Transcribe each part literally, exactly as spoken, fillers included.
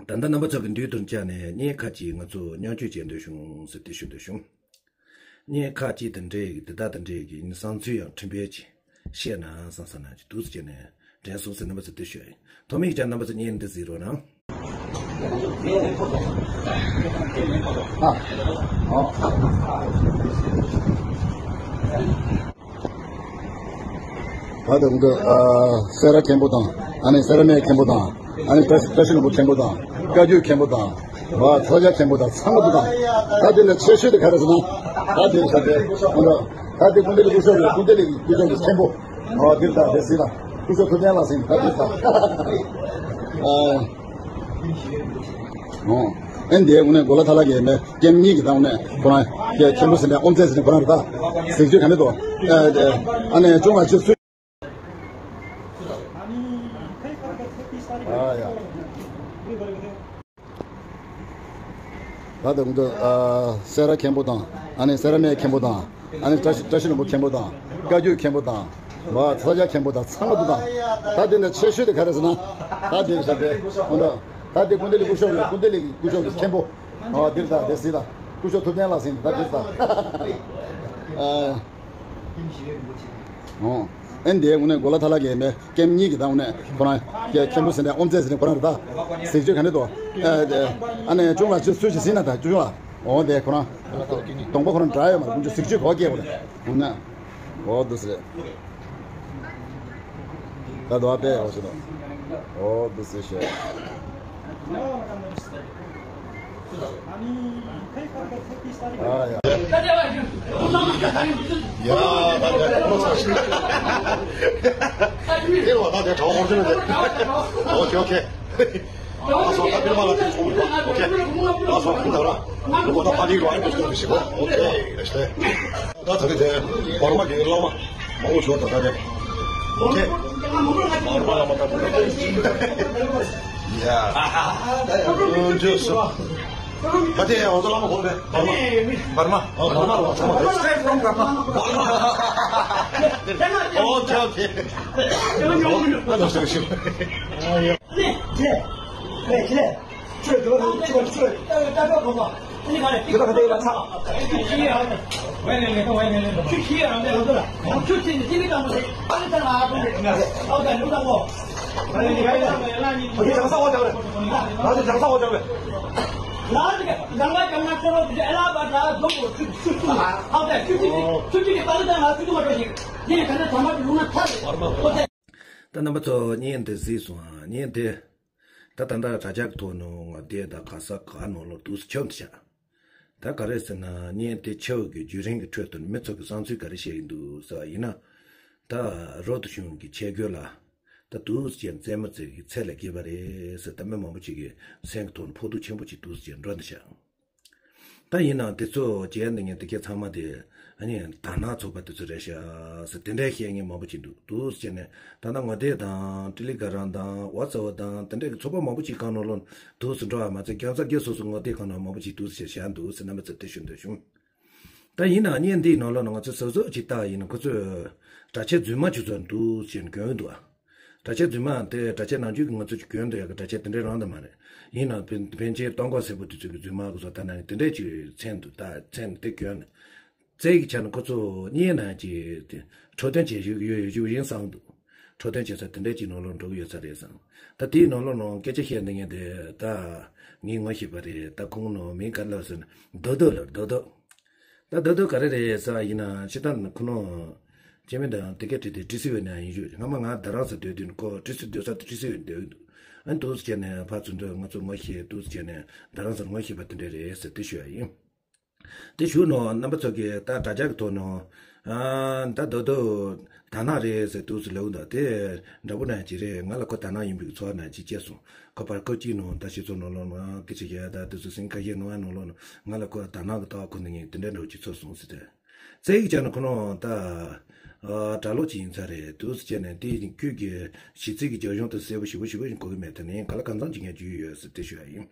ད་ལྟ་རྣམ་པ་ཚོ་གི་མདུན་དུ་བཅར་ནས་བརྙན་ཁག་ཅིག་ང་ཚོ་མཉམ་སྤྱོད་བྱེད་འདོད་བྱུང་ཟེར་དེ་ཞུ་འདོད་བྱུང་། བརྙན་ཁག་ཅིག་དེ་འདྲའི་གི་དེ་དག་དེ་འདྲའི་གི་བསམ་ཚུལ་ཡང་ཕྲན་བེད་ཅིག་བཤད་ན་བསམ་ས་ན་ཅིག་འདུག་ཟེར་བྱས་ནས་དྲན་སོང་ཟེར་རྣམ་པ་ཚོ་དེ་ཞུ་ཡ་ཡིན། ཐོག་མའི་ཆར་རྣམ་པ་ཚོ་བརྙན་འདི་གཟིགས་རོགས་གནང་། ད་དུང་འདི་ཨ་སེ་ར་མཁན་པོ་དང་། ཨ་ནི་སེ་ར་སྨད་མཁན་པོ་དང་། ཨ་ནི་བཀྲ་བཀྲ་ཤིས་ལྷུན་པོ་མཁན་པོ་དང་། བཀའ་བརྒྱུད་མཁན་པོ་དང་། བ་ཚོགས་བརྒྱ་མཁན་པོ་དང་ཚང་མ་འདུག་དང་། ད་དེ་ལ་ཆེ་ཤོས་དེ་ག་རེ་ཟེར་ན། ད་དེ་ས་དེ་ཨ་ད་དེ་ཀུན་བདེ་ལི་སྐུ་ཞབས་རེད། ཀུན་བདེ་ལི་སྐུ་ཞབས་ཀྱི་མཁན་པོ། ཨ་འདིར་ད་དེ་སྲིད་ལ་སྐུ་ཞབས་ཐུབ་བསྟན་ལགས་ཟེར་ད་དེ་ད། ཨ་ཨེ་འདི་དངོས་གནས་གོ་ལ་ཐ་ལ་གི་མེ་ཀེམ་གཉིས་ཀྱི་ད་དངོས་གནས་ཁོ་རང་གི་མཁན་པོ་ཟེར་ནས་ཨོམ་ཚད་ཟེར་ནས་ཁོ་རང་རེད་ད། གཟིགས་བརྗོད་ག་འདྲ་འདུག་ཨ་ནི་ཅུང་ང་ཅི་སུ། ཨ་ཡ། ད་དུང་འདི་ཨ་སེ་ར་མཁན་པོ་དང་། ཨ་ནི་སེ་ར་སྨད་མཁན་པོ་དང་། ཨ་ནི་བཀྲ་ཤིས་བཀྲ་ཤིས་ལྷུན་པོ་མཁན་པོ་དང་། བཀའ་བརྒྱུད་མཁན་པོ་དང་། བ་ཚོགས་བརྒྱ་མཁན་པོ་དང་ཚང་མ་འདུག་དང་། ད་དེ་ནས་ཆེ་ཤོས་དེ་ག་རེ་ཟེར་ན། ད་དེ་ཟེར་ཏེ་ཨོ་འདྲ། ད་དེ་ཀུན་བདེ་ལི་སྐུ་ཞབས་རེད། ཀུན་བདེ་ལི་སྐུ་ཞབས་ཀྱི་མཁན་པོ། ཨ་འདིར་ད་དེ་སྲིད་ལ་སྐུ་ཞབས་ཐུབ་བསྟན་ལགས་ཟེར་ད་འདིར་ད། ཨ། ཨོ། ཨེ་འདི་དངོས་གནས་གོ་ལ་ཐ་ལ་གི་མེ་ཀེམ་གཉིས་ཀྱི་ད་དངོས་གནས་ཁོ་རང་གི་མཁན་པོ་ཟེར་ནས་ཨོམ་ཚད་ཟེར་ནས་ཁོ་རང་རེད་ད། གཟིགས་བརྗོད་ག་འདྲ་འདུག་ཨ་ནི་ཅུང་ལ་ཅི་སུ་ཅི་ཟིན་ན་ད་ཅུང་ལ། ཨོ་དེ་ཁོ་རང་གདོང་པ་ཁོ་རང་འདྲ་ཡོད་མ་རེད། ཀུན་སྤྱོད་གཟིགས་བརྗོད་གོ་སྐྱེ་བ་རེད། ཨོ་ན། ཨོ་འདུག་ཟེར། ད་དུང་ཨ་ཕས་ཡག་པོ་བྱེད་དང་། ཨོ་འདུག་ཟེར་བཤད། ཨ་ཡ། ཡ་ད་དེ་ཁོ་ཚ་ཞིག་དེ་བ་ད་དེ་གྲོགས་ཧོར་ཅན་དེ། ཨོ་ཁེ་ཨོ་ཁེ། ལགས་སོ། ད་པིར་མ་ལ་དེ་ཚོགས་མི་འདུག་ཨོ་ཁེ། ལགས་སོ། ཁོང་ད་ར་ལུག་ད་ཕ་ལིག་རོ་ཨ་ནི་ཞིག་ཨོ་ཁེ། ད་ད་གི་དེ་བར་མ་གི་བླ་མ་མང་པོ་ཞོར་ད་ད་དེ་ཨོ་ཁེ། བར་མ་བླ་མ་ད་ད་ཡ་ཨོ་ཇོ་སོ། ད་དེ་ཡ་ཨོ་ཛོ་བླ་མ་གོ་རེད། བར་མ་བར་མ་ཨོ་བར་མ་རོ་ཚང་མ་རེད། Straight from བར་མ། ཨོ་ཁེ་ཨོ་ཁེ། ཨོ་ད་ཞིག་ཞིག་ད་རྣམ་པ་ཚོ་བརྙན་འདི་གཟིགས་སོང་ཨ། བརྙན་འདི། ད་ད་ལྟ་དྲ་རྒྱ་གི་ཐོག་ནང་ང་དེ་ད་ག་ས་ག་ནང་ལོགས་འདུག་སེ་ཁྱབ་འདུག་ཤག་ད་ག་རེ་ཟེར་ན་བརྙན་དེ་ཁྱབ་ཀྱི་བརྒྱུད་རིམ་གྱི་ཁྲོད་དུ་མི་ཚོ་གི་བསམ་ཚུལ་ག་རེ་བཤད་ཀྱི་འདུག་ཟེར་བ་ཡིན་ན། ད་རོ་ཏི་གཞུང་གི་ཆས་གོས་ལ་ད་འདུག་སེ་བཙན་མོ་ཚོ་གི་ཚད་ལས་བརྒལ་བ་རེད་ཟེར། ད་མི་མང་པོ་ཅིག་གི་སེམས་ཀྱི་ཐོག་ནས་ཕོག་ཐུག་ཆེན་པོ་ཅིག་འདུག་སེ་འགྲོ་འདུག་ཤག་ད་ཡིན་ནའང་དེ་ཚོ་བྱས་ནས་ངས་དེ་གའི་ཚང་མ་དེ་ཨ་ནི་དར་ནག་ཚོགས་པ་དེ་ཚོ་རེད་ཤག་ཟེར་དེ་འདྲའི་བཤད་མཁན་མང་པོ་ཅིག་འདུག་འདུག་སེ་བྱས་ནས་ད་ལྟ་ངོ་དེབ་དང་ཊེ་ལི་གྷ་རམ་དང་ཝ་ཙེབ་དང་དེ་འདྲའི་གི་ཚོགས་པ་མང་པོ་ཅིག་གང་ནང་ལོགས་འདུག་སེ་འགྲོ་བ་མ་ཚད་རྒྱང་ཚ་རྒྱ་སོ་སོ་ངོ་དེབ་གང་ནང་མང་པོ་ཅིག་འདུག་སེ་བཤད་འདུག་ཟེར་རྣམ་པ་ཚོ་དེ་ཞུ་འདོད་བྱུང་། ད་ཡིན་ནའང་བརྙན་འདིའི་ནང་ལོགས་ན་ང་ཚོ་གཟབ་གཟབ་ཅིག་བལྟ་ཡིན་ན་ཁོ་ཚོས་དྲ་ཆས་རྫུན་མ་ཅིག་བཟོ་འདུག་ཟེར་གྱོན་འདུག་ཨ། དྲ་ཆས་རྫུན་མ་དེ་དྲ་ཆས་ནང་ཆོས་ཀྱི་ང་ཚོ་ཅིག་གྱོན་འདུག་ཡ་གི་དྲ་ཆས་དེ་འདྲའི་རང་དུ་མ་རེད། ཡིན་ནའང་ཕན་ཕན་ཆད་སྟོན་ཁ་གསལ་པོ་དེ་ཚོ་གི་རྫུན་མ་གི་བཟོ་ལྟ་ན་དེ་འདྲའི་ཅིག་མཚན་འདུག་ད་མཚན་དེ་གྱོན་ནས་རྩལ་གྱི་ཆ་ནས་ཁོ་ཚོ་བརྙན་ནང་ཅིག་དེ་འཕྲོད་བསྟེན་བྱེད་ཞུ་གི་ཡོད་ཡོད་ཞུ་ཡིན་བསམ་འདུག་འཕྲོད་བསྟེན་བྱེད་ས་དེ་འདྲའི་ཅིག་ནང་ལོགས་འགྲོ་གི་ཡོད་ས་རེད་བསམ། ད་དེའི་ནང་ལོགས་ནང་སྐད་ཆ་བཤད་འདི་ངས་དེ་ད་ངས་ངོ་ཤེས་པ་རེད། ད་ཁོང་ནང་མིང་ག་རེ་ལབ་ཟེར་ན་རྡོ་རྡོ་ལབ་རྡོ་རྡོ། ད་རྡོ་རྡོ་ག་རེ་རེད་ཟེར་བ་ཡིན་ན་ཕྱི་ད་ཁོ་ནང་སྐྱེ་དམན་དང་དེ་གའི་འབྲེལ་ཏེ་ཊི་སི་ཝི་ནང་ཡིན་ཞུ། སྔ་མ་ང་རྡ་རམ་ས་སྡོད་དུས་ཁོ་ཊི་སི་སྡོད་ས་དེ་ཊི་སི་ཝི་སྡོད་ཀྱི་འདུག་ཨ་འདུག་སེ་བྱས་ནས་ཕར་ཚུར་འགྲོ་ང་ཚོ་ངོ་ཤེས་འདུག་སེ་བྱས་ནས་རྡ་རམ་ས་ངོ་ཤེས་པ་དེ་འདྲ་རེད་ཟེར་དེ་ཞུ་ཡ་ཡིན། དེ་ཞུ་ནོ་རྣམ་པ་ཚོ་གིས་ད་དྲ་རྒྱ་གི་ཐོག་ནང་ཨ་ད་རྡོ་རྡོ་དར་ནག་རེད་ཟེར་འདུག་སེ་ལབ་འདུག་དེ་འདྲ་པོ་ནང་ཅིག་རེད། ང་ལ་ཁོ་དར་ནག་ཡིན་པའི་ཚོར་བ་ནང་ཅིག་སྐྱེས་སོང་། ཁོ་བར་སྐབས་གཅིག་ནང་ད་སྤྱི་ཚོགས་ནང་ལོགས་ནང་སྐད་ཆ་བཤད་ཡ་ད་དེ་ཚོ་སེམས་ཁ་ཤས་ནང་ཡ་ནང་ལོགས་ནང་ང་ལ་ཁོ་དར་ནག་གི་ལྟ་བ་ཁོ་ནི་ངས་དེ་འདྲ་འདྲ་པོ་ཅིག་ཚོར་སོང་ཟེར་ཏེ། རྩ་ཡིག་བྱས་ན་ཁོ་རང་ད་ཨ་གྲྭ་ལོག་ཅིག་ཡིན་ས་རེད་འདུག་སེ་བྱས་ནས་དེ་ཡིན་ཁུལ་གྱི་གཞི་རྩའི་གི་རྒྱབ་ལྗོངས་དེ་གསལ་པོ་ཞེ་པོ་ཞེ་པོ་ཡིན་གོ་གི་མེད། དེ་ནས་ག་ལ་གང་འཚམ་ཅིག་ངས་བརྗོད་ཡོད་ཟེར་དེ་ཞུ་ཡ་ཡིན།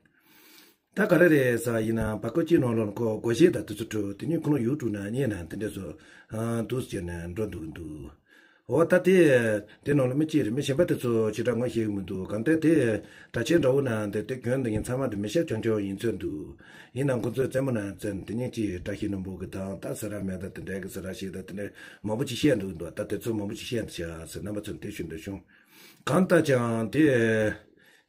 ད་ག་རེ་རེད་ཟེར་ཡིན་ན་བར་སྐབས་གཅིག་ནང་ལོགས་ཁོ་སྒོར་གཞས་དང་དེ་ཚོ་བྲིས། དེ་ནས་ཁོ་རང་ཡུ་ཊུབ་ནང་བརྙན་ནང་དེ་འདྲ་ཚོ་ཨ་འདུག་སེ་བྱས་ནས་འགྲོ་འདུག་གི་འདུག་འོ་ད་དེ་དེ་ནང་ལ་མི་གཅིག་རེད། མི་གཞན་པ་དེ་ཚོ་ཅི་འདྲ་ངོ་ཤེས་ཀྱི་མི་འདུག་གང་ལྟར་དེ་གྲྭ་ཆེན་འདྲ་བོ་ན་འདི་དེ་གྱོན་འདི་ཡིན་ཚང་མ་དེ་མི་ཤ་ཆུང་ཆུང་ཡིན་ཚོད་འདུག་ཡིན་ནའང་ཁོ་ཚོས་རྩེད་མོ་ན་རྩེད་དེ་ཉིན་གཅིག་བཀྲ་ཤིས་ནོར་བུ་གི་དང་ད་ཟེར་ར་མེད་ད་དེ་འདྲ་གི་ཟེར་ར་ཞིག་ད་དེ་འདྲ་མང་པོ་ཅིག་བཤད་འདུག་འདུག་ད་དེ་ཚོ་མང་པོ་ཅིག་བཤད་འདུག་ཤག་ཟེར་རྣམ་པ་ཚོ་དེ་ཞུ་འདོད་བྱུང་། གང་ལྟར་ཀྱང་དེ་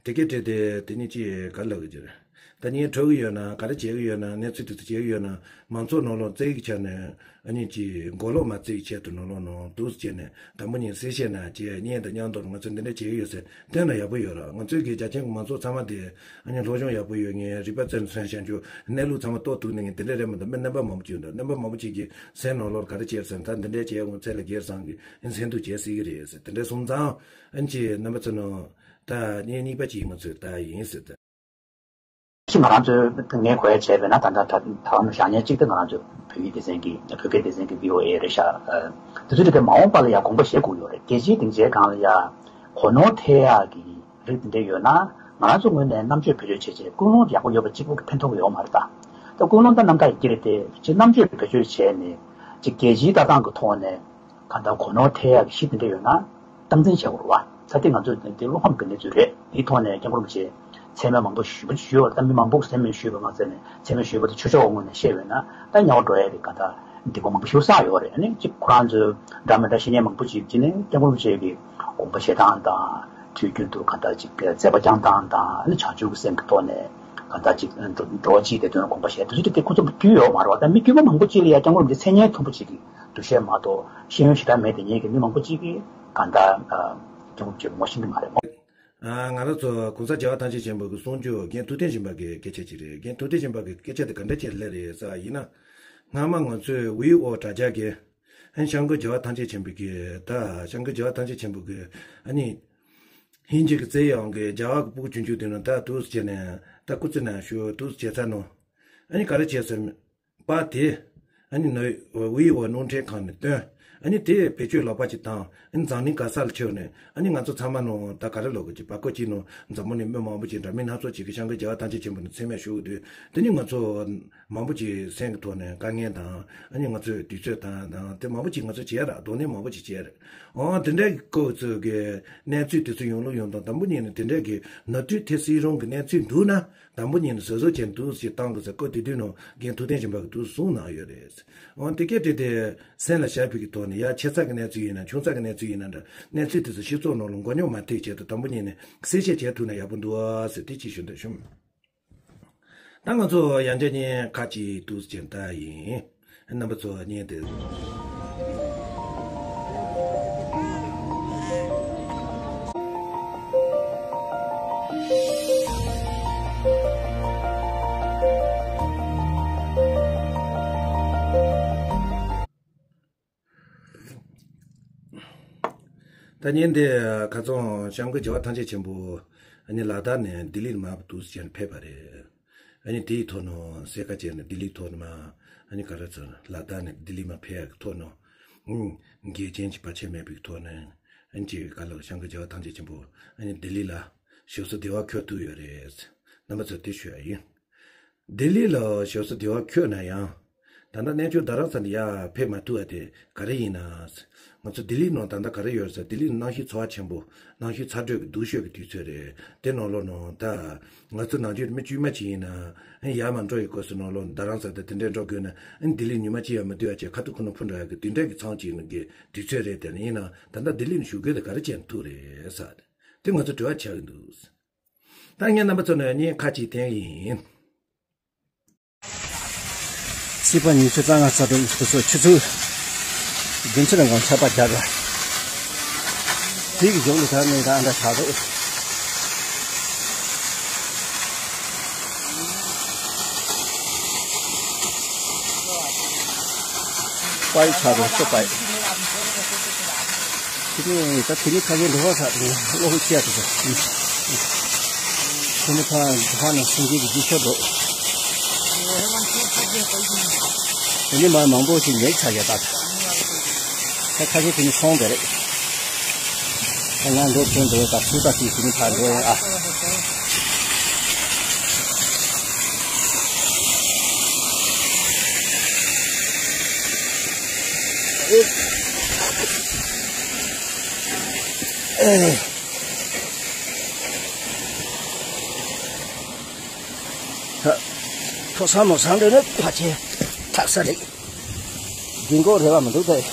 དེ་སྐད་བྲིས་ཏེ་དེ་ཉིན་གཅིག་ག་ལབ་གི་ཅིག་རེད། ད་ངས་འཕྲོད་ཀྱི་ཡོད་ན་ག་རེ་བྱེད་ཀྱི་ཡོད་ན་གནས་ཚུལ་དེ་ཚོ་བྱེད་ཀྱི་ཡོད་ན་མང་ཚོགས་ནང་ལོགས་བརྩེ་གི་ཆ་ནས་ཨ་ནི་ཅིག་མགོ་ལོག་མ་བརྩེ་གི་ཆེད་དུ་ནང་ལོགས་ནང་འདུག་སེ་བྱས་ནས་དང་པོ་ཉིད་གསལ་བཤད་ན་ཅེས་གཉེན་དང་མཉམ་དུ་ང་ཚོ་འདི་འདྲ་བྱེད་ཀྱི་ཡོད་ཟེར་བསྟན་ན་ཡག་པོ་ཡོད་ར། ང་ཚོའི་གི་རྒྱ་ཆེན་གྱི་མང་ཚོགས་ཚང་མ་དེ་ཨ་ནི་སློབ་སྦྱོང་ཡག་པོ་ཡོད་ངས་རིག་པ་བཙན་སོན་བྱ་རྒྱུ་གནས་ལུགས་ཚང་མ་རྟོགས་ཐུབ་ནས་ངས་དེ་འདྲ་རེད་མ་གཏོགས་མི་རྣམ་པ་མང་པོ་ཅིག་འདུག་རྣམ་པ་མང་པོ་ཅིག་གིས་སེམས་ནང་ལོགས་ག་རེ་བྱས་ཟེར་ད་འདི་འདྲ་བྱས་འོང་ཚད་ལ་སྒེར་སང་གི་ཨ་ནི་སེམས་སྡུག་བྱས་སྲིད་ཀྱི་རེད་ཟེར་དེ་འདྲ་སོང་ཙང་ཨ་ནི་ཅིག་རྣམ་པ་ཚོ་ནང་ད་གཉེན་གཉིས་པ་ཅིག་ང་ཚོས་ད་ཡིན་ཟེར་ད། ཁྱི་ང་རང་ཚོའི་ངས་གོ་ཡ་བྱས་པས་ན་ད་ལྟ་ད་ད་བཞག་ཉེན་གཅིག་ཏུ་ང་རང་ཚོ་བོད་ཡིག་སྡེ་ཚན་གྱི་བོད་སྐད་སྡེ་ཚན་གྱི་བྷི་ཨོ་ཨེ་རེད་ཤག་དེ་ཚོ་དེ་གའི་མ་འོངས་པ་ལ་ཡང་དགོངས་པ་བཞེས་དགོས་ཡོད་རེད། རྒྱལ་སྤྱིའི་སྡིངས་ཆའི་སྒང་ལ་ཡང་གོ་ནོར་ཐེབས་ཡག་གི་རིགས་དེ་འདྲ་ཡོད་ན་ང་རང་ཚོ་ངོས་ནས་རྣམ་དཔྱོད་བེད་སྤྱོད་བྱས་བྱས་ཀུན་སློང་ཡག་པོ་ཡོད་པ་གཅིག་པུ་གི་ཕན་ཐོགས་ཡོད་མ་རེད་ད། ད་ཀུན་སློང་ད་རྣམ་དག་ཡི་སྐྱེ་རེད་དེ་ཅིག་རྣམ་དཔྱོད་བེད་སྤྱོད་བྱས་ནས་ཅིག་རྒྱལ་སྤྱིའི་ལྟ་སྟངས་ཀྱི་ཐོག་ནས། གང་ལྟར་གོ་ནོར་ཐེབས་ཡག་གི་གཞི་དེ་འདྲ་ཡོད་ན་སྟངས་འཛིན་བྱེད་དགོས་རེད་བ། ད་ལྟ་ང་ཚོ་འདི་བློ་ཕམ་གྱི་གནས་ཚུལ་རེད། དེའི་ཐོག་ནས་སྐྱབས་མགོན་རིན་པོ་ཆེས་མཚན་སྨད་མང་པོ་ཞུས་པ་ཞུས་ཡོད་རེད། ད་མི་མང་པོ་གིས་མཚན་སྨད་ཞུས་པ་མ་ཚད་ནས་མཚན་སྨད་ཞུས་པ་དེ་ཆོས་ཕྱོགས་ངོས་ནས་བཤད་པ་ཡིན་ན་ད་དམྱལ་བར་འགྲོ་ཡག་གི་གང་ལྟར་སྡིག་པ་མང་པོ་ཞིག་བསགས་ཡོད་རེད། ཨ་ནི་གཅིག་ཁོ་རང་ཚོའི་འདྲ་མི་འདྲ་བཤེས་གཉེན་མང་པོ་ཅིག་གིས་ནི་སྐྱབས་མགོན་རིན་པོ་ཆེ་གི་དགོངས་པ་བཞེས་སྟངས་དང་དུས་རྒྱུན་དུ་གང་ལྟར་ཅིག་མཛད་པ་བསྐྱངས་སྟངས་དང་ཨ་ནི་བྱང་ཆུབ་ཀྱི་སེམས་ཀྱི་ཐོག་ནས་གང་ལྟར་ཅིག་འགྲོ་བ་སྤྱིའི་བདེ་དོན་དགོངས་པ་བཞེས་དེ་ཚོ་དེ་ཁོ་ཚོ་དཀྱུས་ཡོད་མ་རེད་བ། ད་མི་དཀྱུས་མ་མང་པོ་ཅིག་ལ་ཡང་སྐྱབས་མགོན་རིན་པོ་ཆེ་མཚན་སྙན་མཐོན་པོ་ཅིག་གི་འདུ་ཤེས་མ་གཏོགས་ཤེས་ཡོན་ཞེ་དྲག་མེད་དེ་ཉིད་ཀྱི་མི་མང་པོ་ཅིག་གིས་གང་ལྟར་སྐྱབས་མགོན་རིན་པོ་ཆེ་ངོ་ཤེས་ཀྱི་མ་རེད་མོ། ང་རང་ཚོ་གོང་ས་རྒྱལ་བ་ཐམས་ཅད་མཁྱེན་པ་གི་གསུང་ཆོས་རྒན་ཐུབ་བསྟན་སྦྱིན་པ་གི་སྐད་ཆ་ཅིག་རེད། རྒན་ཐུབ་བསྟན་སྦྱིན་པ་གི་སྐད་ཆ་དེ་ག་འདྲ་ཅིག་སླེབས་རེད་ཟེར་བ་ཡིན་ན། སྔ་མ་ང་ཚོས་ཝི་ཨོ་དྲ་རྒྱ་གི་ཨ་ནི་སྐྱབས་མགོན་རྒྱལ་བ་ཐམས་ཅད་མཁྱེན་པའི་གི་ད་སྐྱབས་མགོན་རྒྱལ་བ་ཐམས་ཅད་མཁྱེན་པ་གི་ཨ་ནི། ཧིན་རྗེ་གི་རྩེ་ཡོང་གི་རྒྱ་གར་གི་སྤུ་གུ་ཆུང་ཆུང་དེ་ནང་ད་འདུག་སེ་བྱས་ནས་ད་སྐུ་ཚེ་ནང་བཞུགས་འདུག་སེ་བྱས་ཚར་ནོ། ཨ་ནི་ག་རེ་བྱས་ཟེར་པ་དེ། ཨ་ནི་ནོ་ཝི་ཨོ་རླུང་འཕྲིན་ཁང་ནས་བཏོན། ཨ་ནི་དེ་བེད་སྤྱོད་ལོག་པ་ཅིག་བཏང་། ཨ་ནི་འཛམ་གླིང་ག་ས་ལ་ཁྱབ་ནས་ཨ་ནི་ང་ཚོ་ཚང་མ་ནང་ད་ག་རེ་ལབ་དགོས་ཀྱི་བར་སྐབས་ཅིག་ནང་འཛམ་བུ་གླིང་མི་མང་པོ་ཅིག་འདྲ་མིན་སྣ་ཚོགས་ཅིག་གིས་སྐྱབས་མགོན་རྒྱལ་བ་ཐམས་ཅད་མཁྱེན་པ་ནས་མཚན་སྨད་ཞུ་གི་འདུག་དེ་ནི་ང་ཚོ། མང་པོ་ཅིག་སེམས་ཀྱི་ཐོག་ནས་དཀའ་ངལ་དང་ཨ་ནི་ང་ཚོས་དུས་ཚོད་དང་དང་དེ་མང་པོ་ཅིག་ང་ཚོས་བྱས་ར་གདོང་ལེན་མང་པོ་ཅིག་བྱས་རེད། འོ་དེ་འདྲའི་སྐབས་ཚོད་ཀྱི་གནས་ཚུལ་དེ་ཚོ་ཡོང་ལུགས་ཡོང་སྟངས་དང་པོ་ཉིད་ནས་དེ་འདྲའི་གི་ནོར་འཁྲུལ་ཐེབས་སྲིད་རུང་གི་གནས་ཚུལ་འདུག་ན་དང་པོ་ཉིད་ནས་བཟོ་བཟོ་བྱས་འདུག་ཅིག་བཏང་དགོས་ཟེར་སྐབས་དེ་དུས་ནང་རྒན་ཐུབ་བསྟན་སྦྱིན་པ་གི་དུས་གསུངས་གནང་ཡོད་རེད། འོ་དེ་སྐད་དེ་དེ་སེམས་ལ་བཞག་པའི་གི་ཐོག་ནས་ཡ་ཆེ་ཚགས་ཀྱི་གནས་ཚུལ་ཡིན་ན་ཆུང་ཚགས་ཀྱི་གནས་ཚུལ་ཡིན་ན་འདྲ་གནས་ཚུལ་དེ་ཚོ་སྤྱི་ཚོགས་ནང་ལ་མགོ་རྙོག་མ་ཐེབས་ཆེད་དུ་དང་པོ་ཉིད་ནས་གསལ་བཤད་བྱས་ཐུབ་ན་ཡག་པོ་འདུག་ཨ་ཟེར་དེ་ཅིག་ཞུ་འདོད་བྱུང་། ད་ང་ཚོ་ཡང་བསྐྱར་བརྙན་ཁ་ཅིག་འདུག་སེ་བྱས་ལྟ་ཡིན། རྣམ་པ་ཚོ་བརྙན་དེ། ད་ཉིན་འདི་ཁ་སང་སྐྱབས་མགོན་རྒྱལ་བ་ཐམས་ཅད་མཁྱེན་པ་ཨ་ནི་ལ་དྭགས་ནས་ལྡི་ལིར་མར་འདུག་སེ་བྱས་ནས་ཕེབས་པ་རེད། ཨ་ནི་དེའི་ཐོག་ནས་གསལ་ཁ་བྱས་ནས་ལྡི་ལིའི་ཐོག་ནས་མར་ཨ་ནི་ག་རེ་ཟེར་ལ་དྭགས་ནས་ལྡི་ལི་མར་ཕེབས་ཡག་གི་ཐོག་ནས་ཨུམ་འགལ་རྐྱེན་གྱི་བར་ཆད་མེད་པའི་ཐོག་ནས་ཨ་ནི་ཅིག་ག་ལ་སྐྱབས་མགོན་རྒྱལ་བ་ཐམས་ཅད་མཁྱེན་པ་ཨ་ནི་ལྡི་ལི་ལ་ཞབས་སོར་བདེ་བར་འཁོད་ཐུབ་ཡོད་རེད། རྣམ་པ་ཚོར་དེ་ཞུ་ཡག་ཡིན། ལྡི་ལི་ལ་ཞབས་སོར་བདེ་བར་འཁོད་ན་ཡང་། ད་ལྟ་གནས་མཆོག་རྡ་རམ་ས་ལ་ཡར་ཕེབས་མ་ཐུབ་པ་དེ་ག་རེ་ཡིན་ན། ང་ཚོ་ལྡི་ལི་ནང་ད་ལྟ་ག་རེ་ཡོད་ཟེར་ལྡི་ལི་ནང་གནམ་གཤིས་ཚ་བ་ཆེན་པོ་གནམ་གཤིས་ཚ་དྲོད་ཀྱི་སྡུག་ཤོས་ཀྱི་དུས་ཚོད་རེད། དེ་ནང་ལོགས་ནང་ད་ང་ཚོ་ནང་ཆོས་མི་དཀྱུས་མ་ཅིག་ཡིན་ན་ཡར་མར་འགྲོ་ཡི་སྐབས་སུ་ནང་ལོགས་རྡ་རམ་ས་ལ་དེ་འདྲས་འགྲོ་དགོས་ན་ལྡི་ལི་ཉི་མ་གཅིག་ཡང་མི་སྡོད་ཡ་ཆེད་ཁ་ཐུག་ཁོ་ན་འཕུར་འགྲོ་ཡ་གི་དེ་འདྲས་ཀྱི་མཚམས་ཅིག་ནང་གི་དུས་ཚོད་རེད། དེ་ཡིན་ན་ད་ལྟ་ལྡི་ལི་ནས་བཞུགས་སྒར་དེ་ག་རེ་བྱས་ན་ཐུག་རེད་ཟེར་དེ་ང་ཚོ་དྲི་བ་ཆགས་ཀྱི་འདུག་ད་ངས་རྣམ་པ་ཚོ་ནས་བརྙན་ཁ་ཅིག་བསྟན་ཡིན། སྲིད་པ་ཉི་ཤུ་རྩ་ལྔ་རྩ་དྲུག་དེ་ཚོ་ཆུ་ཚོད་བདུན་ཅུ་ལ་འགོང་ཆར་པ་རྒྱག་ར། དེ་གི་གཞུག་ལ་ད་ནི་ད་ཨ་འདྲ་ཆགས་འདུག་པའི་ཆགས་འདུག་ཤོ་པའི། དེ་ནས་ད་དེ་ནས་ཁ་ཤས་འགྲོ་བ་ས་དེ་ནས་གློག་ཤུགས་ཆེ་ཡ་དེ་ཚོ། དེ་ནས་ཕ་ཕ་ནས་སེང་གེ་གི་རྗེས་ཤོར་འགྲོ། དེ་ནས་མ་མང་པོ་ཞིག་ལེགས་ཆགས་ཡོད་ད། ད་ཁ་ཤས་དེ་ནས་སོང་བསྡད་རེད། ད་ང་འགྲོ་དོན་འགྲོ་ད་སུ་ད་དེ་དེ་ནས་ཕ་འགྲོ་ཡོང་ཨ། ད་མཐོ་ས་མོ་ས་འདྲ་ནི་ཕལ་ཆེར་ཐག་ས་རེད། རྒན་གོག་རེ་བ་མི་འདུག་སྟེ།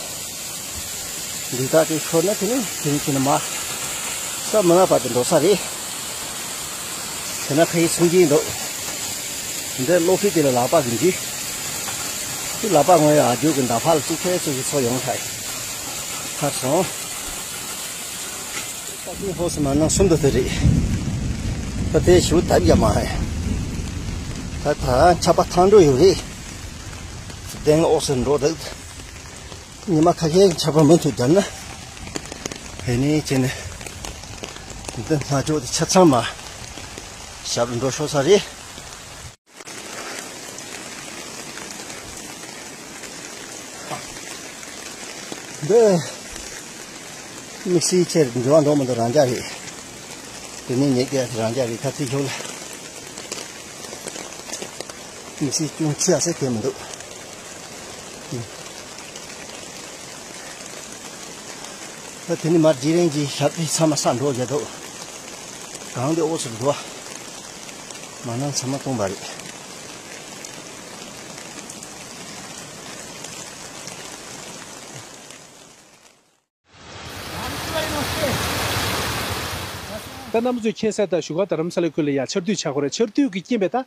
འདི་དག་དེ་ཤོར་ན་དེ་ནི་དེ་རིང་ཁྱོད་ནི་མ་ས་མི་ན་བར་དུ་འགྲོ་ས་རེད། དེ་ན་ཕ་ཡི་སུན་གྱིན་འདུག་འདི་གློག་ཁྱི་དེ་ལ་ལག་པ་གི་འཇུས། དེ་ལག་པ་ངོ་ཡ་རྒྱུག་གི་མདའ་ཕར་ལ་གཅིག་ཕེ་ཚུགས་ཀྱི་ཚོ་ཡོང་ཐལ། ཐར་སོང་། ད་དེ་ཧོ་སི་མ་ན་གསུམ་དུ་དེ་རེད། ད་དེ་ཞུ་ཐབས་ཡ་མ་ཧེ། ད་ད་ཆ་པ་ཐང་འགྲོ་ཡོད་རེད། དེང་ཨོ་སི་འགྲོ་འདུག་ཉི་མ་ཁ་ཤས་ཆ་པ་མུ་མཐུད་བསྡད་ན། ཧེ་ནི་ཅི་ནི། འདི་སྣ་ཅོག་དེ་ཆ་ཚང་མ་ཞབས་ལ་འགྲོ་ཤོག་ས་རེད། འདི་དམིགས་བསལ་ཆེར་འགྲོ་བ་འགྲོ་མི་འདུག་རང་རྒྱ་རེད། དེ་ནས་ཉེ་རྒྱ་རང་རྒྱ་རེད་ཁ་ཚིག་ཤོག་ལ། དམིགས་བསལ་ཅུང་ཆེ་ཟེར་གལ་མི་འདུག་ད་དེ་ནི་མར་རྗེས་རིང་གི་ཞབས་ཏི་ཚང་མ་ས་འགྲོ་བཞག་འདུག་གང་དེ་འོག་སུ་འགྲོ་བ། མ་ནང་ཚང་མ་སྟོང་པ་རེད། ད་རྣམ་པ་ཚོས་མཁྱེན་གསལ་ལྟར་བཞུགས་སྒར་རྡ་རམ་ས་ལའི་ཁུལ་ལ་ཡ་ཆར་དུས་ཆགས་ཀྱི་རེད། ཆར་དུས་ཀྱི་རྐྱེན་པས་ད་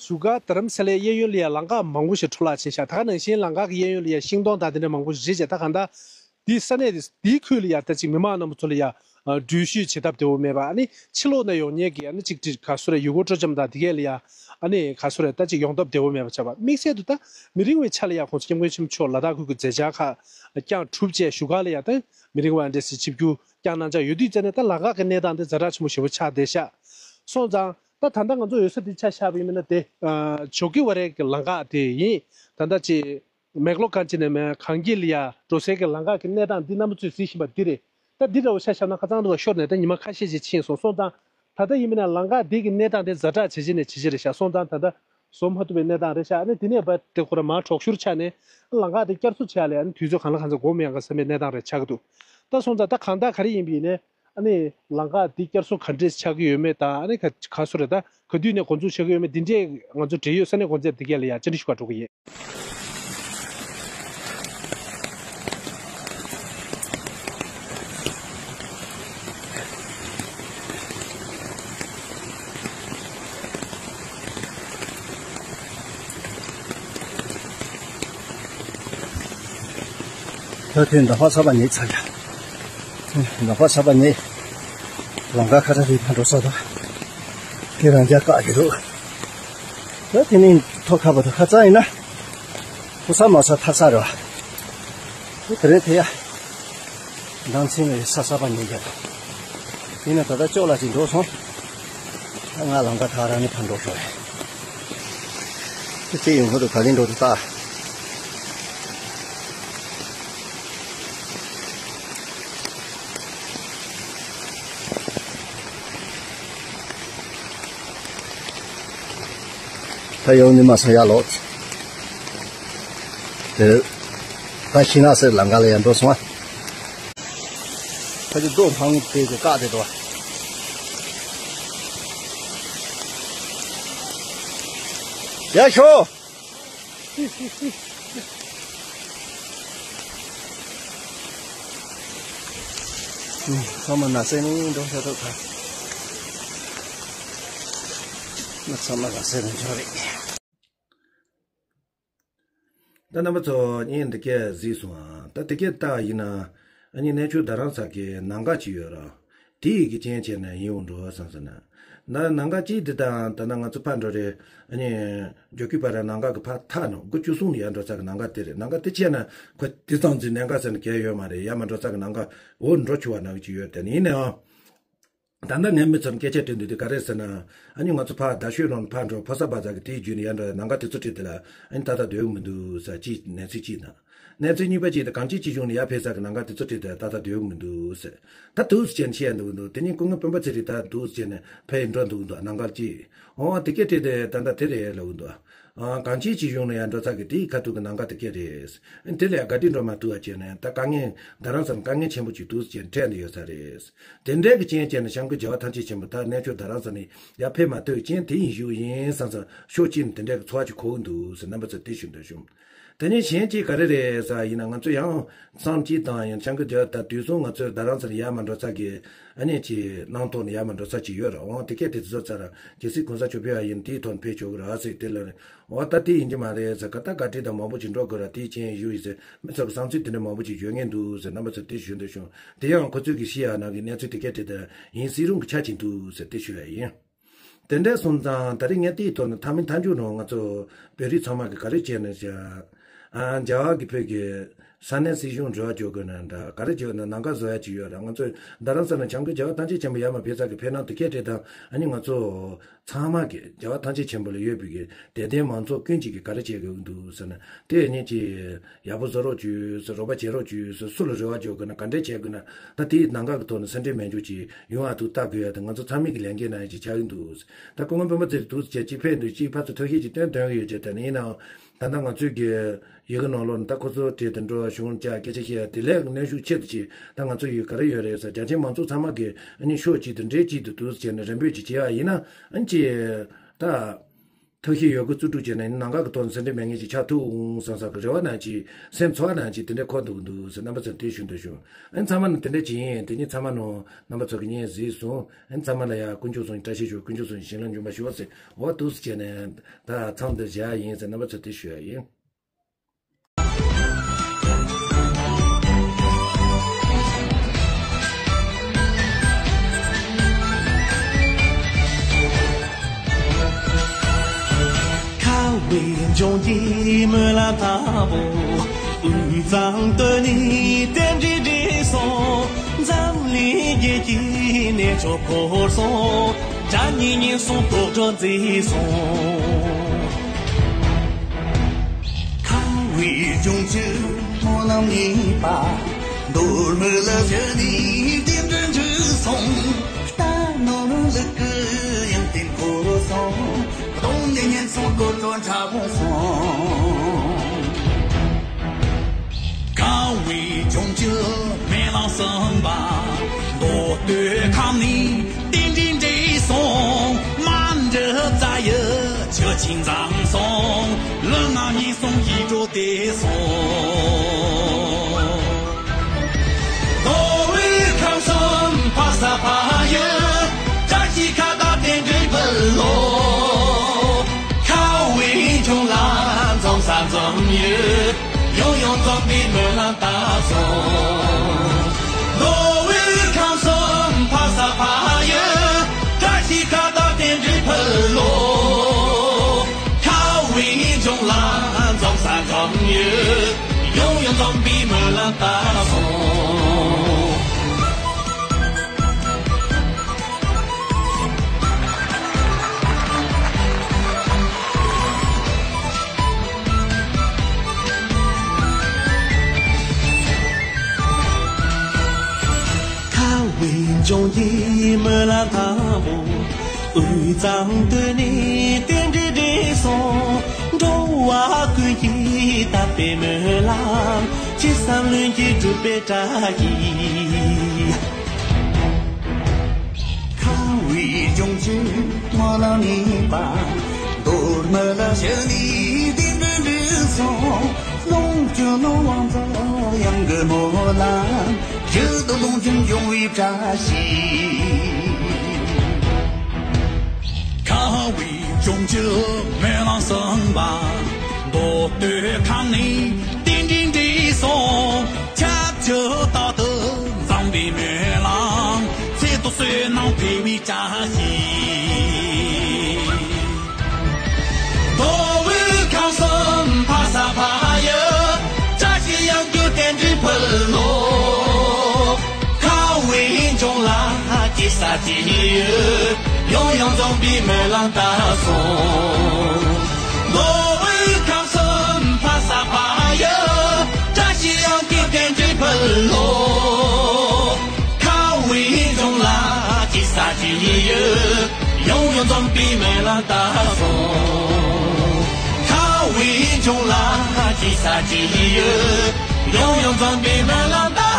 བཞུགས་སྒར་རྡ་རམ་ས་ལའི་གཡས་གཡོན་ལ་ཡ་ལམ་ཁ་མང་པོ་ཞིག་འཕྲོ་བརླག་ཕྱིན་ཤག་ད་ག་ནང་བཞིན་ལམ་ཁ་གི་གཡས་གཡོན་ལ་ཡ་ཤིང་སྡོང་དང་དེ་འདྲ་མང་པོ་ཞིག་རེད་བྱས། ད་གང་ལྟར་དེའི་ས་གནས་དེ་དེའི་ཁུལ་ལ་ཡ་ད་ཅིག་མི་མང་རྣམ་པ་ཚོ་ལ་ཡ་འགྲུལ་བཞུད་བྱེད་ཐབས་བདེ་བོ་མེད་པ། ཨ་ནི་ཕྱི་ལོགས་ནས་ཡོང་མཁན་གྱི་ཨ་ནི་ཅིག་ཅིག་ག་སུ་རེད། ཡུལ་སྐོར་སྤྲོ་འཆམ་དང་དེ་གས་ལ་ཡ་ཨ་ནི་ག་སུ་རེད། ད་ཅིག་ཡོང་ཐབས་བདེ་བོ་མེད་པ་ཆགས་པ། དམིགས་བསལ་དུ་ད་མི་རིང་བའི་ཆ་ལ་ཡ་ཁོང་ཚོ་སྐྱབས་མགོན་ཆེན་པོ་མཆོག་ལ་དྭགས་ཁུལ་གྱི་མཛད་འཆར་ཁག་བསྐྱངས་གྲུབ་བྱས་བཞུགས་སྒར་ལ་ཡ་ད་མི་རིང་བ་འདྲ་སེ་ཆིབས་བསྒྱུར་བསྐྱངས་གནང་འཆར་ཡོད་དུས་ཙ་ནས་ད་ལམ་ཁ་གི་གནས་སྟངས་དེ་ཛ་དྲག་ཆེན་པོ་ཞེ་པོ་ཆགས་བསྡད་ཤག་སོང་ཙང་ད་ད་ལྟ་ང་ཚོ་ཡོད་ས་དེ་ཆ་བཞག་པ་ཡིན་ན་དེ་ཇོ་ཀི་ཝ་རེ་གི་ལམ་ཁ་དེ་ཡིན། ད་ལྟ་ཅིག་མེག་ལོ་གྷན་ཇི་ནས་མེད་གངས་སྐྱིད་ལ་ཡ་འགྲོ་སའི་གི་ལམ་ཁ་གི་གནས་སྟངས་འདི་རྣམ་པ་ཚོས་གཟིགས་བཞིན་པ་འདི་རེད། ད་འདི་འདྲ་བོ་ཆ་བཞག་ན་ཁ་ཚང་འདུག་ག་ཤོར་ནས་ད་ཉི་མ་ཁ་ཤས་ཤིག་ཕྱིན་སོང་། སོང་ཙང་ད་ལྟ་ཡིན་མིན་ན་ལམ་ཁ་འདི་གི་གནས་སྟངས་དེ་ཛ་དྲག་ཇེ་ཆེ་ནས་ཇེ་ཆེ་རེད་ཤག་སོང་ཙང་ད་ལྟ་བཟོ་མ་ཐུབ་པའི་གནས་སྟངས་རེད་ཤག་ཨ་ནི་དེ་ནས་བ་དེ་ཁོ་ར་མར་དྲག་ཤུར་ཆགས་ནས་ལམ་ཁ་དེ་བསྐྱར་གསོ་བྱས་ལ་ཨ་ནི་དུས་ཚོད་གང་ལ་གང་འཚམ་འགོར་མི་ཡོང་ག་བསམ་པའི་གནས་སྟངས་རེད་ཆགས་ཀྱི་འདུག་ད་སོང་ཙང་ད་གང་ལྟར་ག་རེ་ཡིན་པ་ཡིན་ནའི་ཨ་ནི་ལམ་ཁ་འདི་བསྐྱར་གསོ་ག་འདྲས་ཆགས་ཀྱི་ཡོད་མེད་དང་ཨ་ནི་ག་ག་སུ་རེད། ད་ག་དུས་ནས་འགོ་འཛུགས་བྱེད་ཀྱི་ཡོད་མེད་འདི་འདྲས་ང་ཚོ་འབྲེལ་ཡོད་ས་གནས་འགོ་འཛིན་འདི་གས་ལ་ཡ་བཅར་འདྲི་ཞུ་ག་འགྲོ་གི་ཡིན། ད་དེ་ཟླ་ཕག་ཚ་པ་ཉེ་ཚར་ཡ། ཟླ་ཕག་ཚ་པ་ཉེ། ལམ་ཁ་ཁ་ཚ་རེད་ཕར་འགྲོ་ས་དང་། དེ་རང་རྒྱ་བཀག་གི་འདུག་ད་དེ་ནི་ཐོག་ཁ་བ་དང་ཁ་ཚ་ཡིན་ན། ཕོ་ས་མ་ས་ཐ་ས་རེད་བ། དེ་རིང་དེ་ཡ། ལམ་སེང་ལ་ས་ས་པ་ཉེ་རྒྱ། ཡིན་ན་ད་ལྟ་ཅོག་ལ་ཅིག་འགྲོ་སོང་། ད་ང་ལམ་ཁ་ཐག་རང་ནས་ཕར་འགྲོ་ཤོག་རེད། དེ་ཡོང་ཁུལ་དུ་ག་ལེན་འགྲོ་དུ་ལྟ། ད་ཡོང་ནི་མ་སོང་ཡ་ལོ། དེ། ད་ཤི་ན་སེར་ལམ་ཁ་ལ་ཡ་འགྲོ་སོང་ཨ། ད་ཅི་རྡོ་འཕང་དེ་ཚོ་བཀག་དེ་འགྲོ། ཡ་ཤོ། ཚང་མ་ན་སེ་ནི་འགྲོ་ཤ་ཐུབ་ཐལ། ང་ཚང་མ་ན་སེ་ནི་འགྲོ་རེད། ད་རྣམ་པ་ཚོ་ངས་འདི་སྐད་གཟིགས་སོང་ཨ། ད་དེ་སྐད་བལྟ་ཡིན་ན་ཨ་ནི་གནས་མཆོག་རྡ་རམ་ས་ལ་གི་ལམ་ཁ་ཅིག་ཡོད་ར། དེ་ཡི་གི་རྐྱེན་བྱས་ནས་ཡིན་འོང་འགྲོ་བསམ་སོང་ན། ན་ལམ་ཁ་ཅིག་འདི་དང་ད་ན་ང་ཚོ་ཕར་འགྲོ་རེད། ཨ་ནི་ཇོ་ཀི་པ་ར་ལམ་ཁ་གི་ཕར་ཐག་ནང་དགུ་བཅུ་གསུམ་ལ་ཡར་འགྲོ་ས་གི་ལམ་ཁ་དེ་རེད། ལམ་ཁ་དེ་ཆད་ན་ཁོ་དེ་ཙམ་ཅིག་ལམ་ཁ་ཟེར་ན་གལ་ཡོད་མ་རེད། ཡར་མར་འགྲོ་ས་གི་ལམ་ཁ་འོ་འགྲོ་ཆུ་བ་ནང་ཅིག་ཡོད་དེ་ནི་ཡིན་ནའང་། ད་ལྟ་ངས་མི་ཚོར་སྐད་ཆ་དྲིས་འདུག་དེ་ག་རེ་ཟེར་ན། ཨ་ནི་ང་ཚོ་ཕར་རྡ་ཤོད་ལོང་ཕར་འགྲོ་ཕོ་ས་བ་ཛ་གི་དེའི་རྒྱུད་ནས་ཡར་འགྲོ་ལམ་ཁ་དེ་ཚོ་བྲིས་དེ་ལ་ཨ་ནི་ད་ལྟ་སྡོད་ཀྱི་མི་འདུག་ཟེར་གཅིག་གནས་ཚུལ་གཅིག་དང་། གནས་ཚུལ་གཉིས་པ་གཅིག་དེ་གངས་སྐྱིད་སྤྱི་གཞུང་ནས་ཡར་ཕེབས་ས་གི་ལམ་ཁ་དེ་ཚོ་བྲིས་དེ་ད་ལྟ་སྡོད་ཀྱི་མི་འདུག་ཟེར། ད་འདུག་སེ་བྱས་ནས་བཤད་འདུག་འདུག་དེ་ནས་སྐུ་ངོ་སྤེན་པ་ཚེ་རིང་ད་འདུག་སེ་བྱས་ནས་ཕར་ཡི་འགྲོ་འདུག་འདུག་ལམ་ཁ་གཅིག་འོ་དེ་སྐད་བྲིས་དེ་ད་ལྟ་དེ་རེད་ལབ་འདུག་ཨ། གང་ཅིའི་གཞུང་ལ་ཡང་འགྲོ་ས་གི་དེའི་ཁ་ཐུག་གི་ནང་ག་དེ་སྐད་རེད། དེ་ལས་ག་དེ་འགྲོ་མ་ཐུབ་པ་བྱས་ནས་ད་དཀའ་ངལ་རྡ་རམ་ས་ལ་དཀའ་ངལ་ཆེན་པོ་ཅིག་འདུག་ཅེས་འཕྲད་འདི་ཡོད་ས་རེད། དེ་འདྲའི་གི་རྐྱེན་བྱས་ནས་བྱམས་མགོན་རྒྱལ་བ་ཐམས་ཅད་མཁྱེན་པ་ད་གནས་མཆོག་རྡ་རམ་ས་ལ་ཡར་ཕེབས་མ་ཐུབ་རྐྱེན་དེ་ཡིན་ཞུ་ཡིན་བསམ་ས་ཕྱོགས་གཅིག་ནས་དེ་འདྲའི་གི་ཚོར་བ་ཅིག་གོ་གི་འདུག་ཟེར་རྣམ་པ་ཚོར་དེ་ཞུ་འདོད་བྱུང་། དེ་ནས་གཞན་གཅིག་ག་རེ་རེད་ཟེར་ཡིན་ན་ང་ཚོ་ཡང་མཚམས་གཅིག་དང་ཡང་བྱམས་མགོན་རྒྱལ་བ་ད་དུས་གསུམ་ང་ཚོའི་རྡ་རམ་ས་ལ་ཡར་མ་འགྲོ་ས་གི་ཨ་ནི་ཅིག་གནང་ཐོག་ནས་ཡར་མ་འགྲོ་ས་ཅིག་ཡོད་ར། འོང་དེ་སྐད་དེ་དེ་ཚོ་ཚར་ར་གལ་སྲིད་གོང་ས་མཆོག་ཕེབས་པ་ཡིན་དེའི་ཐོག་ནས་ཕེབས་ཆོག་གི་ར་ཟེར་དེ་ལ་རེད། འོ་ད་དེ་ཡིན་གྱི་མ་རེད་ཟེར་ག་ད་བཀའ་ཁྲིད་དང་མང་པོ་ཅིག་འགྲོ་དགོས་ར་དེའི་རྐྱེན་ཡོད་ཡིན་ཟེར་མི་ཚོ་གི་བསམ་ཚུལ་དེ་འདྲ་མང་པོ་ཅིག་ཡོད་ངེས་འདུག་ཟེར་རྣམ་པ་ཚོར་དེ་ཞུ་འདོད་བྱུང་། དེ་ཡང་ཁོ་ཚོས་གི་ཤི་ཡ་ནང་གི་གནས་ཚུལ་དེ་སྐད་དེ་ད་ཡིན་སྲིད་རུང་གི་ཆ་ཅིག་འདུག་ཟེར་དེ་ཞུ་ཡ་ཡིན། དེ་འདྲ་སོང་ཙང་ད་རེས་ངས་དེའི་ཐོག་ནས་མཐའ་མའི་མཐའ་མཇུག་ནང་ང་ཚོ་བོད་རིགས་ཚང་མ་གི་ག་རེ་བྱས་ནས་བྱ། ཨ། རྒྱ་གར་གི་བོད་ཀྱི་ས་གནས་སྲིད་གཞུང་འབྲེལ་བ་བྱེད་དགོས་ན་འདྲ་ག་རེ་བྱེད་དགོས་ན་ལམ་ཁ་བཟོ་ཡ་ཅིག་ཡོད་ར། ང་ཚོ་རྡ་རམ་ས་ལ་བྱམས་མགོན་རྒྱལ་བ་ཐམས་ཅད་མཁྱེན་པ་ཡར་མར་ཕེབས་ས་གི་ཕེབས་སྣང་དེ་སྐད་དེ་དང་ཨ་ནི་ང་ཚོ་ཚང་མ་གི་རྒྱལ་བ་ཐམས་ཅད་མཁྱེན་པ་ལ་ཡོད་པའི་གི་དད་ལྡན་མང་ཚོགས་ཀུན་གྱིས་གི་ག་རེ་བྱེད་དགོས་ཀྱི་འདུག་ཟེར་ན་དེ་ཨ་ནི་ཅིག་ཡག་པོ་བཟོ་རོགས་བྱོས་ཟེར། རོགས་པ་བྱེད་རོགས་བྱོས་ཟེར། སུ་ལ་རེ་བ་བཅོལ་དགོས་ན་ག་འདྲས་བྱེད་དགོས་ན་ད་དེའི་ནང་འགག་གི་ཐོག་ནས་སེམས་ཁྲལ་མེད་འཇུག་ཅིག་ཡོང་ཨ་ཐུག་ལྟ་དགོས་ཡ་དེ་ང་ཚོ་ཚང་མའི་གི་ལས་འགན་ནང་ཡ་ཅིག་ཆགས་ཀྱི་འདུག་ད་སྐུ་ངོ་སྤེན་པ་ཚེ་རིང་འདུག་ཟེར་གཅིག་ཕེབས་འདུག་གཅིག་ཕར་ཚུར་ཐུགས་བཞེད་ཅིག་བཏོན་བཏོན་གི་ཡོད་ཅེས་དེ་ནས་ཡིན་ནའང་ད་ལྟ་ང་ཚོའི་གི་ཡི་གེ་ནང་ལོགས་ནས་ད་ཁོ་ཚོ་བྲིས་དེ་འགྲོ་གཞུང་བཅར་སྐད་ཆ་བཤད་ཡ་དེ་ལས་གནོན་ཤུགས་ཆེ་དུ་ཅིག་ད་ང་ཚོ་ཡི་ག་རེ་ཡོད་རེད་ཟེར་རྒྱ་ཆེན་མང་ཚོགས་ཚང་མ་གི་ཨ་ནི་ཕྱོགས་གཅིག་ཏུ་འབྲེལ་གཅིག་ཏུ་འདུག་ཟེར་ནས་རེ་འབོད་ཅིག་བྱེད་ཡ་ཡིན་ན་ཨ་ནི་ཅིག་ད། ཐབས་ཤེས་ཡོད་དགུ་བརྩི་འགྲུས་བྱས་ནས་ནང་འགག་གི་ཐོག་ནས་སེམས་ཁྲལ་མེད་མཁན་ཅིག་ཆགས་ཐུབ་འོང་བསམ་བསམ་གི་རེ་བ་ནང་ཅིག་སེམས་ཚོར་བ་ནང་ཅིག་དེ་འདྲ་འཁོར་འདུག་འདུག་ཟེར་རྣམ་པ་ཚོར་དེ་ཞུ་འདོད་བྱུང་། ཨ་ཚང་མ་ནང་དེ་འདྲ་ཅིག་ཡིན། དེ་ཉིད་ཚང་མ་ནང་རྣམ་པ་ཚོ་གི་ཉན་གཟིགས་སོང་། ཨ་ཚང་མ་ལ་ཡ་དཀོན་མཆོག་གསུམ་བཀྲ་ཤིས་ཤོག་དཀོན་མཆོག་གསུམ་བྱིན་རླབས་འབྱུང་བ་ཤོག་ཟེར་འོ་འདུག་ཟེར་བྱས་ནས་ད་མཚམས་འདིར་བཞག་ཡིན་ཟེར་རྣམ་པ་ཚོར་དེ་ཞུ་ཡ་ཡིན། ཁ་བའི་ལྗོངས་ཀྱི་སྨོན་ལམ་དང་པོ། དབུས་གཙང་སྟོད་ནས་རྟེན་འབྲེལ་འགྲིག་སོང་། འཛམ་གླིང་རྒྱལ་གྱི་གནས་མཆོག་འཁོར་སོང་། དགྲ་གཉེན་ཉེན་སོང་། དོག་སྒྲོན་མཛེས་སོང་། ཁ་བའི་ལྗོངས་ཀྱི་སྨོན་ལམ་གཉིས་པ། མདོ་སྨད་ལ་བཞུགས་ནས་རྟེན་འབྲེལ་འགྲིག་སོང་། རྟ་ནོར་ལུག་གི་ཡོན་ཏན་འཁོར་སོང་། གདོང་ནས་ཉེན་སོང་། གོ་ཁྲོ་འཁྲབ་སོང་། ཁ་བའི་ལྗོངས་ཀྱི་སྨོན་ལམ་གསུམ་པ། མདོ་སྟོད་ཁམས་ནས་རྟེན་འབྲེལ་འགྲིག་སོང་། མ་འདྲི་རྩ་ཡི་ཆུ་ཆེན་འཛོམས་སོང་། ལུས་ངག་ཉེན་སོང་། ཡིད་འགྲོ་བདེ་སོང་། མདོ་དབུས་ཁམས་གསུམ་ཕ་ས་ཕ་ཡུལ། བཀྲ་ཤིས་ཁ་བརྡ་རྟེན་འབྲེལ་ཕུལ་ལོ། ཁ་བའི་ལྗོངས་ལ་འཛོམས་ས་འཛོམས་ཡུལ། ཡང་ཡང་འཛོམས་པའི་སྨོན་ལམ་བཏབ་སོང་། མདོ་དབུས་ཁམས་གསུམ་ཕ་ས་ཕ་ཡུལ། བཀྲ་ཤིས་ཁ་བརྡ་རྟེན་འབྲེལ་ཕུལ་ལོ། ཁ་བའི་ལྗོངས་ལ་འཛོམས་ས་འཛོམས་ཡུལ། ཡང་ཡང་འཛོམས་པའི་སྨོན་ལམ་བཏབ་སོང་། ཁ་བའི་ལྗོངས་ཀྱི་སྨོན་ལམ་དང་པོ། དབུས་གཙང་སྟོད་ནས་རྟེན་འབྲེལ་འགྲིག་སོང་། འགྲོ་བ་ཀུན་གྱི་དད་པའི་སྨོན་ལམ། ཅི་བསམ་ལྷུན་གྱིས་འགྲུབ་པའི་བཀྲ་ཤིས། ཁ་བའི་ལྗོངས་ཀྱི་སྨོན་ལམ་གཉིས་པ། མདོ་སྨད་ལ་བཞུགས་ནས་རྟེན་འབྲེལ་འགྲིག་སོང་། ལོངས་སྤྱོད་ནོར་དབང་ཚོ་ཡང་གི་སྨོན་ལམ། ཡུལ་དུ་ལོངས་སྤྱོད་འབྱུང་བའི་བཀྲ་ཤིས། ཁ་བའི་ལྗོངས་ཀྱི་སྨོན་ལམ་གསུམ་པ། མདོ་སྟོད་ཁམས་ནས་རྟེན་འབྲེལ་འགྲིག་སོང་། ཆབས་ཅིག་རྟག་ཏུ་འཛོམས་པའི་སྨོན་ལམ། ཚེ་ཐུབ་བསོད་ནམས་འཕེལ་བའི་བཀྲ་ཤིས། མདོ་དབུས་ཁམས་གསུམ་ཕ་ས་ཕ་ཡུལ། བཀྲ་ཤིས་ཡང་གི་རྟེན་འབྲེལ་ཕུལ་ལོ། ཁ་བའི་ལྗོངས་ལ་སྐྱེ་ས་སྐྱེ་ཡུལ། ཡང་ཡང་འཛོམས་པའི་སྨོན་ལམ་བཏབ་སོང་། མདོ་དབུས་ཁམས་གསུམ་ཕ་ས་ཕ་ཡུལ། བཀྲ་ཤིས་ཡང་གི་རྟེན་འབྲེལ་ཕུལ་ལོ། ཁ་བའི་ལྗོངས་ལ་སྐྱེ་ས་སྐྱེ་ཡུལ། ཡང་ཡང་འཛོམས་པའི་སྨོན་ལམ་བཏབ་སོང་། ཡིད་འབྱུང་ལ་ཅི་ས་ཅི་ཡི་ཡོད། ཡང་ཡང་འཛམ་པའི་སྨོན་ལམ་བཏབ།